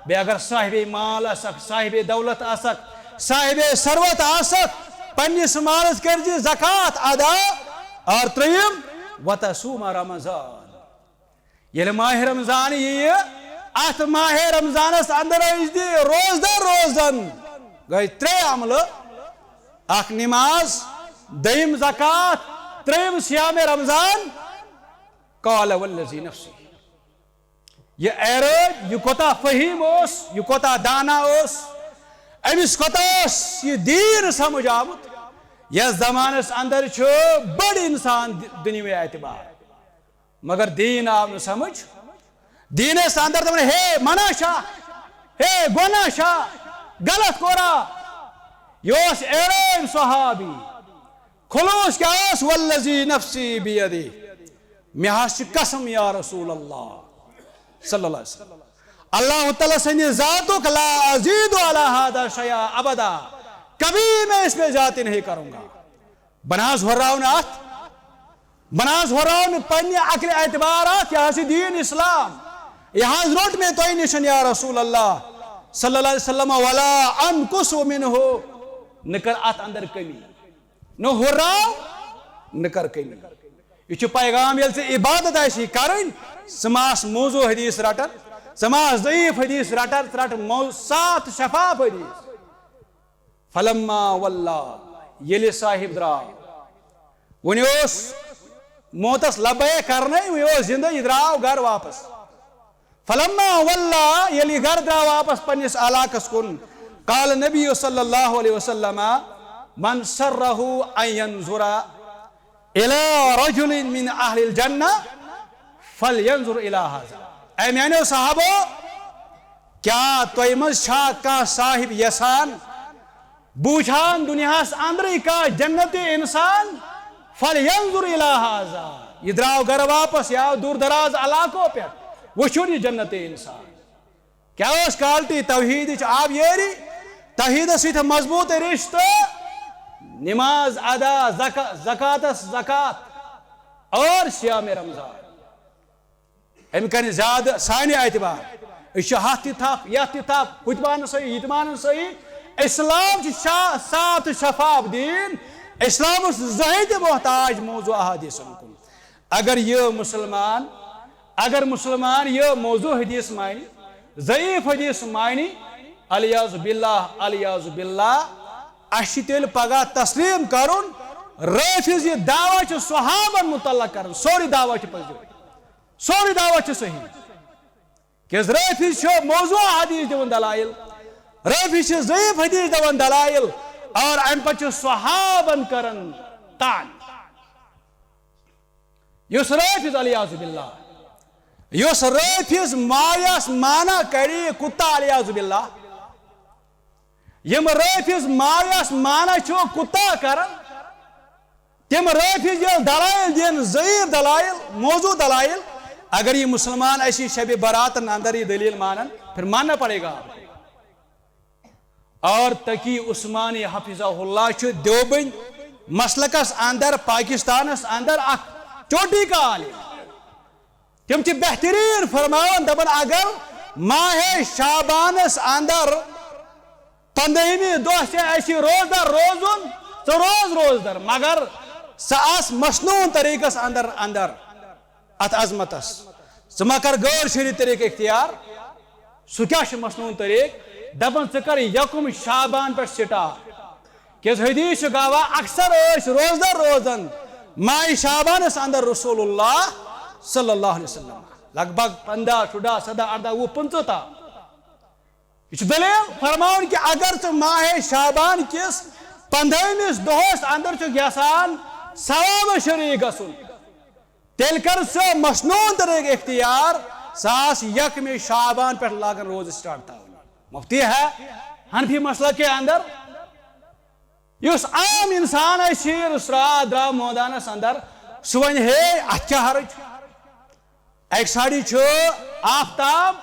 بیٚیہِ اگر صاحب مال آسکھ، صاحب دولت آسکھ، صاحب ثروت آسکھ، پننِس مالس کٔرزِ زکوٰۃ ادا۔ اور ترٛیٚیِم، وتصوم رمضان، ییٚلہِ ماہِ رمضان یِیہِ، اتھ ماہِ رمضانس اندر ٲسۍ دِ روزدر روزن۔ گٔے ترٛےٚ عملہٕ، اکھ نماز، دوٚیِم زکوٰۃ، ترٛیٚیِم صیام رمضان۔ قال والذی نفسی، یہِ اعرابی، یہِ کوتاہ فہیم اوس، یہِ کوتاہ دانا اوس، أمِس کوتاہ اوس یہِ دیٖن سمجھ آمُت۔ یتھ زمانس اندر چھُ بٔڑۍ انسان دِ-، دُنیاوی اعتبار، مگر دیٖن آو نہٕ سمجھ۔ دیٖنس اندر دپان، ہے منع چھا، ہے گۄناہ چھا، غلط کوٚرا؟ یہِ اوس اعرابی صحابی۔ خلوص کیٛاہ اوس؟ والذی نفسی بیدی، مےٚ حظ چھِ قسم یا رسول اللہ صلی اللہ علیہ وسلم، اللہ تعالیٰ سٕنٛدِ ذاتُک، لا ازید علی ہذا شیئا ابدا، کبھی میں اس میں زیادتی نہیں کروں گا۔ بہٕ نہ حظ ہُراو نہٕ اتھ، بہٕ نہ حظ ہُراو نہٕ پننہِ عقلہِ اعتبار اتھ، یہِ حظ چھُ دیٖن اسلام، یہِ حظ روٚٹ مےٚ تۄہہِ نِش یا رسول اللہ صلی اللہ علیہ وسلم، ولا انقص منہ، نہٕ کر اتھ اندر کمی، نہٕ ہُراو، نہٕ کر کمی۔ یہِ چھُ پیغام، ییٚلہِ ژےٚ عبادت آسی کرٕنۍ، ژٕ ما آس موضوع حدیث رٹان، ژٕ ما آس ضعیف حدیث رٹان، ژٕ رٹ مو-، صاف تہٕ شفاف حدیث۔ فلما ولّا، ییٚلہِ صاحب درٛاو، وۄنۍ اوس موتس لبیک کرنے، وۄنۍ اوس زندٕ، یہِ درٛاو گرٕ واپس۔ فلما ولّا، ییٚلہِ یہِ گرٕ درٛاو واپس پننِس علاقس کُن، قال نبی صلی اللہ علیہ وسلم، من سرہ ان ينظر الى رجل من اہل الجنہ فلینظر الی ہذا۔ اے میانیو صحابو، کیا تۄہہِ منٛز چھا کانٛہہ صاحب یژھان بوٗچھان دُنیاہس اندرٕے کانٛہہ جنتی انسان؟ فلینظر الی ہذا، یہِ درٛاو گرٕ واپس یا دوٗر دراز علاقو پٮ۪ٹھ، وٕچھُن یہِ جنتی انسان۔ کیا اوس کالٹی؟ توحیدٕچ آبیٲری، توحیدس سۭتۍ مضبوط رشتہٕ، نماز ادا، زکا-، زکاتس زکات اور صیام رمضان۔ امہِ کنہِ زیادٕ سانہِ اعتبار، أسۍ چھِ ہتھ تہِ تھپھ، یتھ تہِ تھپھ، ہُہ تہِ مانن صحیح، یہِ تہِ مانن صحیح۔ اسلام چھُ شا-، صاف تہٕ شفاف دین۔ اسلام اوس زٕہٕے تہِ محتاج موضوع احادیثن کُن۔ اگر یہِ مسلمان، اگر مسلمان یہِ موضوع حدیث مانہِ، ضعیف حدیث مانہِ، الیاذ باللہ، الیاذ باللہ، اسہِ چھِ تیٚلہِ پگاہ تسلیم کرُن، رٲفض یہِ دعویٰ چھُ صحابن متعلق کران، سورُے دعویٰ چھُ پٔزۍ۔ سورُے دعویٰ چھُ صحیح۔ کیازِ رٲفض چھُ موضوع حدیث دِوان دلائل، رٲفض چھِ ضعیف حدیث دِوان دلائل، اور امہِ پتہٕ چھُ صحابن کران طعن۔ یُس رٲفض، الیاذ باللہ، یُس رٲفض معاویہس مانا کری کتا، الیاذ باللہ، یِم رٲفض معاویہس مانا چھُ کتا کران، تِم رٲفض ییٚلہِ دلائل دِن، ضعیف دلائل، موضوع دلائل، اگر یہِ مسلمان اسی شب براتن اندر یہِ دلیل مانن، پھر ماننا پڑے گا آپ کو۔ اور تقی عثمانی حفظہ اللہ چھُ دیوبند مسلکس اندر، پاکستانس اندر اکھ چوٹی کا عالم۔ تِم چھِ بہتریٖن فرماوان، دپان اگر ماہ شعبانس اندر پندہمہِ دۄہ چھِ اَسہِ روزدار روزُن، ژٕ روز روزدار، مگر ژٕ آس مصنوعن طریقس اندر، اندر اتھ عظمتس۔ ژٕ ما کر غٲر شرعی طریقہٕ اختیار۔ سُہ کیٛاہ چھُ مصنوعن طریقہٕ؟ دپان ژٕ کر یکم شعبان پٮ۪ٹھ start۔ کیازِ حدیث چھُ گواہ، اکثر ٲسۍ روزدار روزان ماہِ شعبانس اندر رسول اللہ صلی اللہ علیہ وسلم، لگ بھگ پندہ، شُراہ، سدہ، اردہ، وُہ، پٕنٛژٕہ تام۔ یہِ چھُ دلیل فرماوان کہِ اگر ژٕ ماہِ شعبان کِس پندہمِس دۄہس اندر چھُکھ یژھان ثوابس شریک گژھُن، تیٚلہِ کر ژٕ مصنوعن طریقہٕ اختیار، ژٕ آس یکمِ شعبان پٮ۪ٹھ لاگان روزٕ start تھاوٕنۍ۔ مفتی ہے حنفی مسلک کے اندر یُس عام انسان آسہِ، شیٖر راتھ درٛاو مٲدانس اندر، سُہ ونہِ، ہے، اتھ کیٛاہ حرج؟ اکہِ سایڈٕ چھُ آفتاب،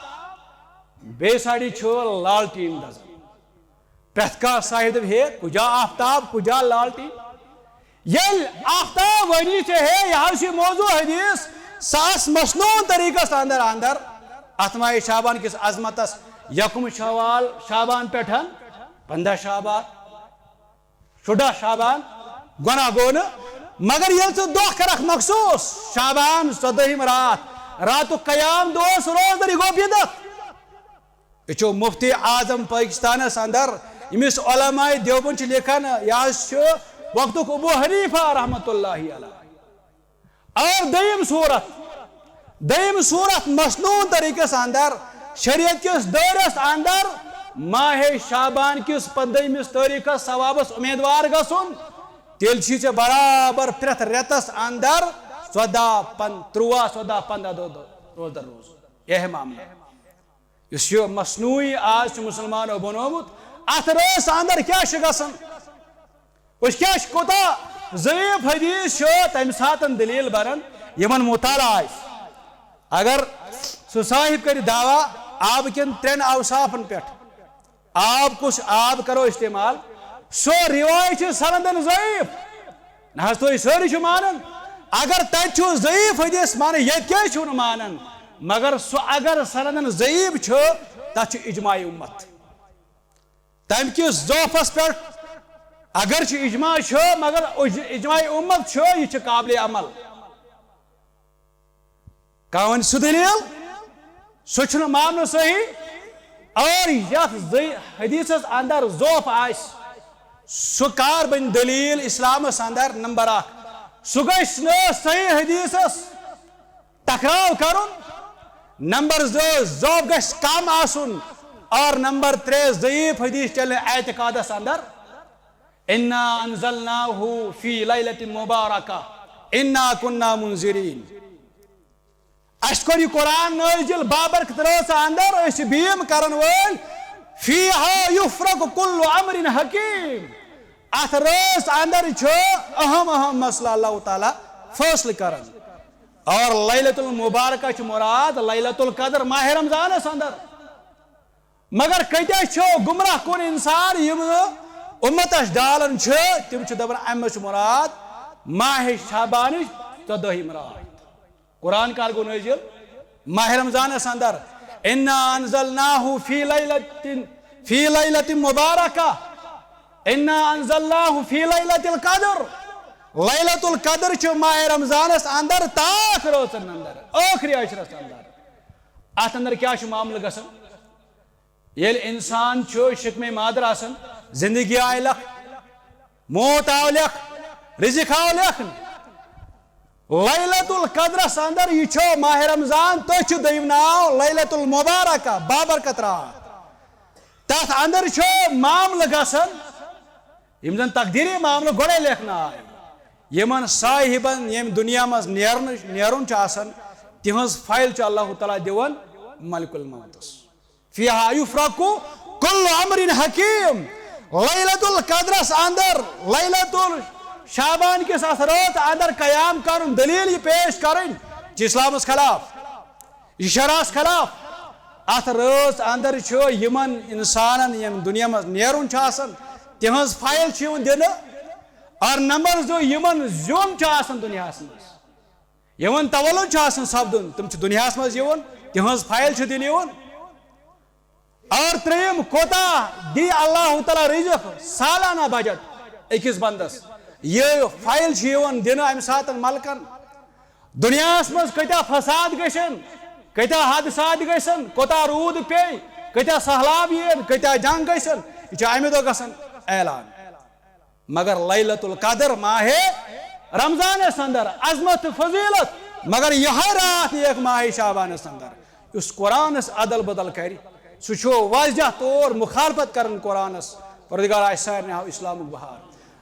بیٚیہِ سایڈٕ چھُ لالٹیٖن دزان۔ پرٛٮ۪تھ کانٛہہ صاحب دپہِ، ہے، کُجا آفتاب، کُجا لالٹیٖن؟ ییٚلہِ آفتاب ونی ژےٚ، ہے، یہِ حظ چھُ موضوع حدیث، سُہ آس مصنوعن طریقس اندر اندر اتھ ماہِ شعبان کِس عظمتس، یکم شوال شعبان پٮ۪ٹھ پندہ شعبان، شُراہ شعبان، گۄناہ گوٚو نہٕ۔ مگر ییٚلہِ ژٕ دۄہ کرکھ مخصوٗص، شعبان ژۄدٲہِم راتھ، راتُک قیام دۄہس روزدر، یہِ گوٚو بدعت۔ یہِ چھُ مفتی اعظم پٲکِستانس اندر، ییٚمِس علماء دیوبند چھِ لیکھان، یہِ حظ چھُ وقتُک ابو حنیفہ رحمتہ اللہ علیہ۔ اور دوٚیِم صورت، دوٚیِم صورت مصنوعن طریقس اندر، شریعت کِس دٲیرس اندر، ماہِ شعبان کِس پندہمِس تٲریخس ثوابس امیدوار گژھُن، تیٚلہِ چھُے ژےٚ برابر پرٛٮ۪تھ رٮ۪تس اندر ژۄدہ، پن-، تُرٛواہ، ژۄدہ، پندہ دۄہ، دۄہ روزدر روزُن۔ یہِ ہے معاملہٕ۔ یُس یہِ مصنوعی آز چھُ مُسلمانو بنومُت، اتھ رٲژ اندر کیٛاہ چھُ گژھان؟ أسۍ کیٛاہ چھِ، کوٗتاہ ضعیف حدیث چھُ تمہِ ساتن دلیل بنان، یِمن مطالعہ آسہِ۔ اگر سُہ صاحب کرِ دعویٰ آب کٮ۪ن ترٛٮ۪ن اوصافن پٮ۪ٹھ، آب کُس آب کرو استعمال، سۄ روایت چھِ سندن ضعیف۔ نہ حظ، تُہۍ سٲری چھِو مانان، اگر تتہِ چھُ ضعیف حدیث مانان، ییٚتہِ کیٛازِ چھِو نہٕ مانان؟ مگر سُہ اگر سندن ضعیف چھُ، تتھ چھُ اجماع امت۔ تمہِ کِس ضعفس پٮ۪ٹھ اگر چھُ اجماع چھُ، مگر اج-، اجماع امت چھُ، یہِ چھُ قابل عمل۔ کانٛہہ وَنہِ سُہ دٔلیٖل، سُہ چھُنہٕ ماننہٕ صحیح۔ اور یَتھ زِ-، حدیثس اندر ضعف آسہِ، سُہ کار بنہِ دٔلیٖل اسلامس اندر نمبر اکھ؟ سُہ گژھِ نہٕ صحیح حدیثس ٹکراو کرُن۔ نمبر زٕ، ضعف گژھِ کم آسُن۔ اور نمبر ترٛےٚ، ضعیف حدیث چلہِ اعتقادس اندر۔ انا انزلناہ فی لیلۃ مبارکہ انا کنا منذرین۔ اسہِ کوٚر یہِ قرآن نٲزِل بابرکت رٲژ اندر، أسۍ چھِ بیٖم کرن وٲلۍ۔ فیہا یفرق کل امر حکیم۔ اتھ رٲژ اندر چھُ اہم اہم مسلہٕ اللہ تعالیٰ فٲصلہٕ کران۔ اور لیلۃ المبارکہ چھُ مراد لیلۃ القدر ماہ رمضانس اندر۔ مگر کۭتیاہ چھِ گمراہ کُن انسان یِم نہٕ امتس ڈالان چھِ، تِم چھِ دپان امہِ منٛز چھُ مراد ماہ شعبانٕچ ژۄدٲہِم راتھ۔ قرآن کر گوٚو نٲزِل؟ ماہ رمضانس اندر۔ انا انزلناہ فی لیلۃ، فی لیلۃ مبارکہ، انا انزلناہ فی لیلۃ القدر۔ لیلۃ القدر چھِ ماہ رمضانس اندر تاکھ رٲژن اندر، ٲخری عشرس اندر۔ اتھ اندر کیٛاہ چھُ معاملہٕ گژھان؟ ییٚلہِ انسان چھُ شکمِ مادر آسان، زندگی آیہِ لیکھ، موت آو لیکھ، رزق آو لیکھ۔ لیلۃ القدرس اندر، یہِ چھُ ماہ رمضان، تٔتھۍ چھُ دوٚیِم ناو لیلۃ المبارکہ، بابرکت راتھ۔ تتھ اندر چھُ معاملہٕ گژھان، یِم زن تقدیری معاملہٕ گۄڈے لیکھنہٕ آے۔ یِمن صاحبن ییٚمہِ دُنیا منٛز نیرنہٕ، نیرُن چھُ آسان، تِہنٛز فایل چھُ اللہ تعالیٰ دِوان ملک الموتس۔ فیہا یفرق کل امر حکیم۔ لیلۃ القدرس اندر، لیلۃ الشعبان کِس اتھ رٲژ اندر قیام کرُن، دلیل یہِ پیش کرٕنۍ، چھِ اسلامس خلاف، یہِ چھُ شرعس خلاف۔ اتھ رٲژ اندر چھُ یِمن انسانن یِم دُنیا منٛز نیرُن چھُ آسان، تِہنٛز فایل چھِ یِوان دِنہٕ۔ اور نمبر زٕ، یِمن زیُن چھُ آسان دُنیاہس منٛز، یِمن تولد چھُ آسان سپدُن، تِم چھِ دُنیاہس منٛز یِوان، تِہنٛز فایل چھِ دِنہٕ یِوان۔ اور ترٛیٚیِم، کوتاہ دی اللہ تعالیٰ رزق، سالانہ بجٹ أکِس بندس، یہِ فایل چھِ یِوان دِنہٕ امہِ ساتہٕ ملکن۔ دُنیاہس منٛز کۭتیاہ فساد گژھن، کۭتیاہ حادثات گژھن، کوتاہ روٗد پیٚیہِ، کۭتیاہ سہلاب یِن، کۭتیاہ جنگ گژھن، یہِ چھُ امہِ دۄہ گژھان اعلان۔ مگر لیلۃ القدر ماہ رمضانس اندر عظمت تہٕ فضیلت، مگر یہے راتھ نیک ماہ شعبانس اندر، یُس قرآنس ادل بدل کرِ، سُہ چھُ واضح طور مخالفت کران قرآنس۔ پروردگار آسہِ سارنٕے ہاو اسلامُک بہار،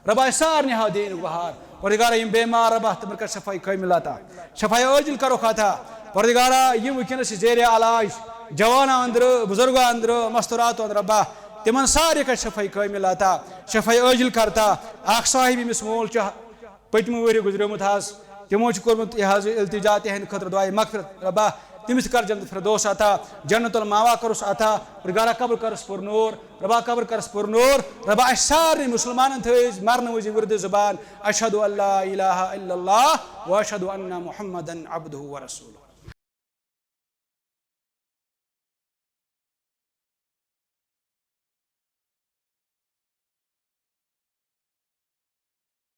رۄبا آسہِ سارنٕے ہاو دیٖنُک بہار۔ پروردگارا، یِم بیمار، رۄبا، تِمن کر شفاء کامل عطا، شفاء عاجل کرُکھ عطا۔ پروردگارا، یِم وٕنکیٚنس چھِ زیر علاج، جوانو اندرٕ، بزرگو اندرٕ، مستوراتو اندرٕ، رۄبا، تِمن سارے کر شفاء کامل عطا، شفاء عاجل کرتا۔ اکھ صاحب ییٚمِس مول چھُ پٔتمہِ ؤریہِ گُزریومُت حظ، تِمو چھُ کوٚرمُت یہِ حظ التجا تِہنٛدِ خٲطرٕ دعایہِ مغفرت۔ رۄبا، تٔمِس تہِ کر جنت فردوس عطا، جنت المأوا کٔرُس عطا، پروردگارا قبر کرُس پر نور، رۄبا قبر کرُس پر نور، رۄبا اسہِ سارنٕے مسلمانن تھٲیِو مرنہٕ وِزِ ورد زبان، اشہد ان لا الہ الا اللہ و اشہد ان محمدا عبدہ و رسولہ۔